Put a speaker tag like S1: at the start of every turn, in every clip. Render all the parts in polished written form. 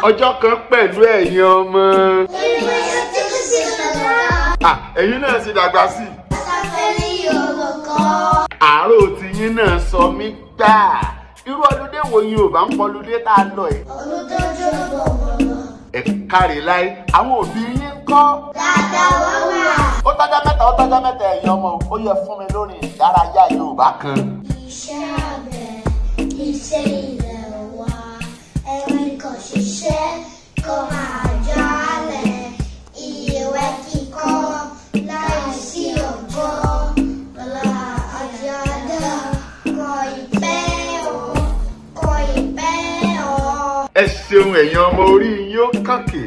S1: Ọjọ́ kan pẹ̀lú ẹ̀yin ọmọ. Ẹ̀yin náà ti dàgbà sí i. Àárò tiyín náà sọ mí gbà. Irú ọlúdé wo ni ò bá ń pọlúdé tá a lọ ẹ̀? Ẹ káre láé, àwọn òbí yín kọ́.
S2: Dáadáa wọ́n wà.
S1: Ó tọ́jọ́ mẹ́ta, ó tọ́jọ́ mẹ́ta ẹ̀yin ọmọ, ó yẹ fún mi lórí ìdárayá Yorùbá kan.
S2: Iṣẹ́ àgbẹ̀, iṣẹ́ ilẹ̀ wa, ẹni kò ṣiṣẹ́ kó máa jalè, ìwé kíkọ́ láìsí ọkọ́, bọ́lá àjàdá kò ì pẹ́ o, kò ì pẹ́ o.
S1: Ẹ ṣeun ẹ̀yin ọmọ, orí yín ó kànkè.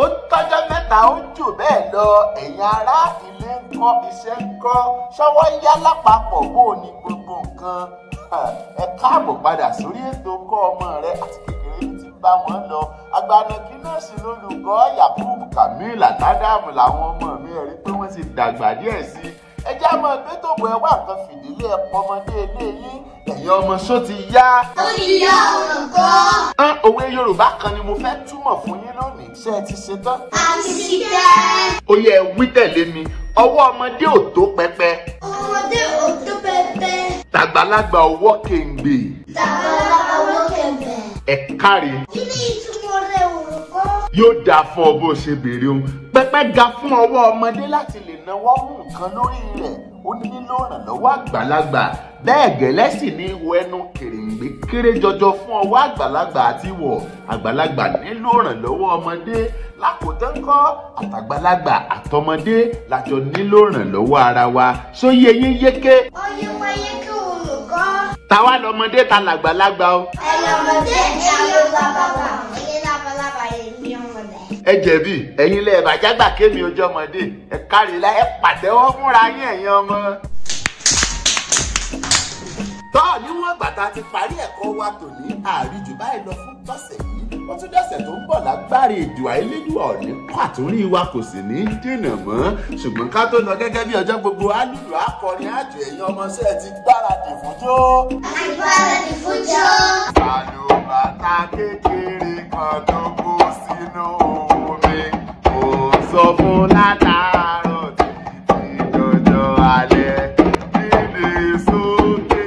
S1: Ó tọ́jọ́ mẹ́ta, ó jù bẹ́ẹ̀ lọ. Ẹ̀yin ará ilé ń kọ́, iṣẹ́ ń kọ́, ṣọwọ́ yá lápapọ̀, bó o ní gbogbo nǹkan. Ẹ káàbọ̀ padà sórí ètò Kọ́ Ọmọ Rẹ àti kékeré ní ti bá wọn lọ. Agbanaki náà sì lólùkọ́ Yakubu Kamil àtàdàmù làwọn ọmọ mi, rí pé wọ́n ti dàgbà díẹ̀ sí i. Ẹ já mọ́ pé tó bọ̀ ẹ wá nǹkan fìdílé ẹ pọmọdé ilé yín. Ẹ̀yin ọmọ, ṣó ti yá?
S2: Ó ti yá, olùkọ́.
S1: Òwe Yorùbá kan ni mo fẹ́ túmọ̀ fún yín lónìí. Ṣé ẹ ti ṣetán?
S2: A ti ṣetán.
S1: Ó yẹ ẹ wí tẹ̀lé mi. Ọwọ́ ọmọdé ò tó pẹpẹ.
S2: Ọmọdé ò tó pẹpẹ.
S1: Tàgbàlagbà ọwọ́ kèǹgbè.
S2: Tàgbàlagbà ọwọ́ kèǹgbè.
S1: Ẹ káre.
S2: Kí ni ìtumọ̀ rẹ̀, olùkọ́?
S1: Yóò dáa fún ọ bó ṣe béèrè ohun. Pẹpẹ ga fún ọwọ́ ọmọdé láti lè náwó mú nǹkan lórí rẹ̀. Ó nílò ìrànlọ́wọ́ àgbàlagbà. Bẹ́ẹ̀ gẹ́lẹ́ sì ní ihò ẹnu kèrèǹgbè kéré jọjọ fún ọwọ́ àgbàlagbà àti wọ̀. Àgbàlagbà nílò ìrànlọ́wọ́ ọmọdé. Lákòótán kọ́, àtàgbàlagbà àtọmọdé lájọ nílò ìrànlọ́wọ́ ara wa. Sóyè yín yéké.
S2: Oyún wáyé kí olùkọ́.
S1: Táwa lọmọdé, ta làgbàlagbà o?
S2: Ẹ̀yin ọmọdé, ẹ̀yin labalábá. Ẹ̀yin labalábá, èmi ọmọdé.
S1: Ẹ jẹ̀bi, ẹ̀yin lẹ bàjágbà kémi ojú ọmọdé. Ẹ káre láyé, pàtẹ́wọ́ fúnra yín ẹ̀yin ọmọ. Tọ́ níwọ̀n ìgbà tá a ti parí ẹ̀kọ́ wa tòní, àríjù báyìí lọ fún tọ̀sẹ̀ yìí. Ó tún dọ̀sẹ̀ tó ń bọ̀ lágbára Èdùà Elédùà òní pàtórí wa kò sì ní dènà mọ́. Ṣùgbọ́n ká tó lọ, gẹ́gẹ́ bí ọjọ́ gbogbo, alùlù akọrin àjò. Ẹ̀yin ọmọọṣẹ́ ti gbáradì fún jó.
S2: Àgbáradì fún jó.
S1: Àlùbàtà kékeré kan tó kó sínú omi, kò sọ fún látàárọ̀ títí dọjọ́ alẹ́. Dídè sókè,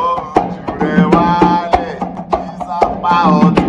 S1: ojú rẹ̀ wálẹ̀, ìsapá ọ̀tún.